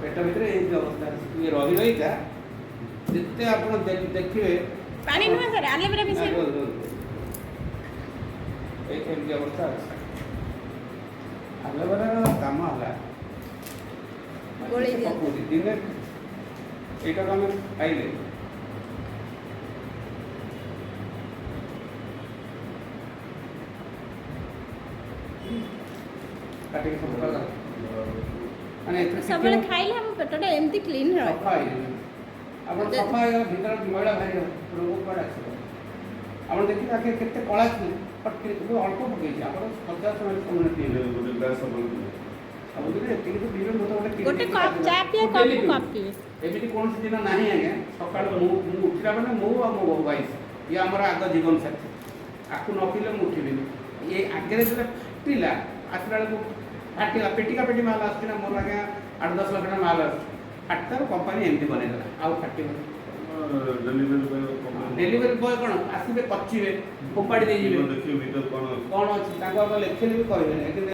ପେଟ ଭିତରେ ଏମିତି ଅବସ୍ଥା ଅଛି। ଇଏ ରହି ରହିକା ଯେତେ ଆପଣ ଦେଖିବେ। ପାଣି ନୁହେଁ ସାର୍, ଆଲୋଭେରା ନା, ମିଶେଇ। ରୁହନ୍ତୁ, ରୁହନ୍ତୁ। ଏମିତି ଅବସ୍ଥା ଅଛି। ଆଲୋଭେରାର କାମ ହେଲା ଗୋଳେଇ ଦିଅନ୍ତୁ। ପକଉଛି ଦିନେ। ଏଇଟାକୁ ଆମେ ଖାଇଲେ କାଟିକି ସବୁ ପ୍ରକାର ମାନେ ଏଥିରେ ସବୁବେଳେ ଖାଇଲେ ଆମ ପେଟଟା ଏମିତି କ୍ଲିନ୍ ରହେ। ସଫା ହେଇଯିବ ଆପଣ। ସଫା ହେଇଗଲା, ଭିତର ମଇଳା ବାହାରିବ, ରୋଗ କୁଆଡ଼େ ଆସିବ? ଆପଣ ଦେଖିବେ ଆଗେ କେତେ କଳା ଥିଲେ। ଫଟକିରି ମୁଁ ଅଳ୍ପ ପକେଇଛି। ଆପଣ 50 ସମୟ ସବୁବେଳେ ପିଇବେ। ଗୋଟେ ଗ୍ଲାସ୍ ସବୁବେଳେ ପିଇବେ। ସବୁଦିନ ଏତିକି ତ ପିଇବେ। ମୁଁ ତ ଗୋଟେ କିଣି ଗୋଟେ ଦେଇକି କପ୍ ଚା ପିଆ ମୁଁ କପ୍ daily ପିଉଛି। କପ୍ ପିଇବେ। ଏମିତି କୌଣସି ଦିନ ନାହିଁ ଆଜ୍ଞା। ସକାଳୁ ମୁଁ ଉଠିଲା ମାନେ ମୁଁ ଆଉ ମୋ ୱାଇଫ୍, ଇଏ ଆମର ଆଗ ଜୀବନ ସାଥୀ। ଆକୁ ନ ପିଇଲେ ମୁଁ ଉଠିବିନି। ଇଏ ଆଗରେ ଯେତେବେଳେ ଫାଟିଲା, ଆସିଲା ବେଳକୁ ଫାଟିଲା, ପେଟିକା ପେଟି ମାଲ ଆସୁଛି ନା ମୋର ଆଜ୍ଞା, 8-10 ଲକ୍ଷ ଟଙ୍କା ମାଲ ଆସୁଛି। ଫାଟିତାରୁ କମ୍ପାନୀ ଏମିତି ବନେଇଦେଲା, ଆଉ ଫାଟିବନି। Delivery boy company. Delivery boy କ'ଣ ଆସିବେ, କଚିବେ, ଫୋପାଡ଼ି ଦେଇଯିବେ। ଦେଖିବେ ଭିତରେ କ'ଣ ଅଛି। କ'ଣ ଅଛି ତାଙ୍କୁ ଆଗ ଲେଖିଲେ ବି କହିବେନି କିନ୍ତୁ।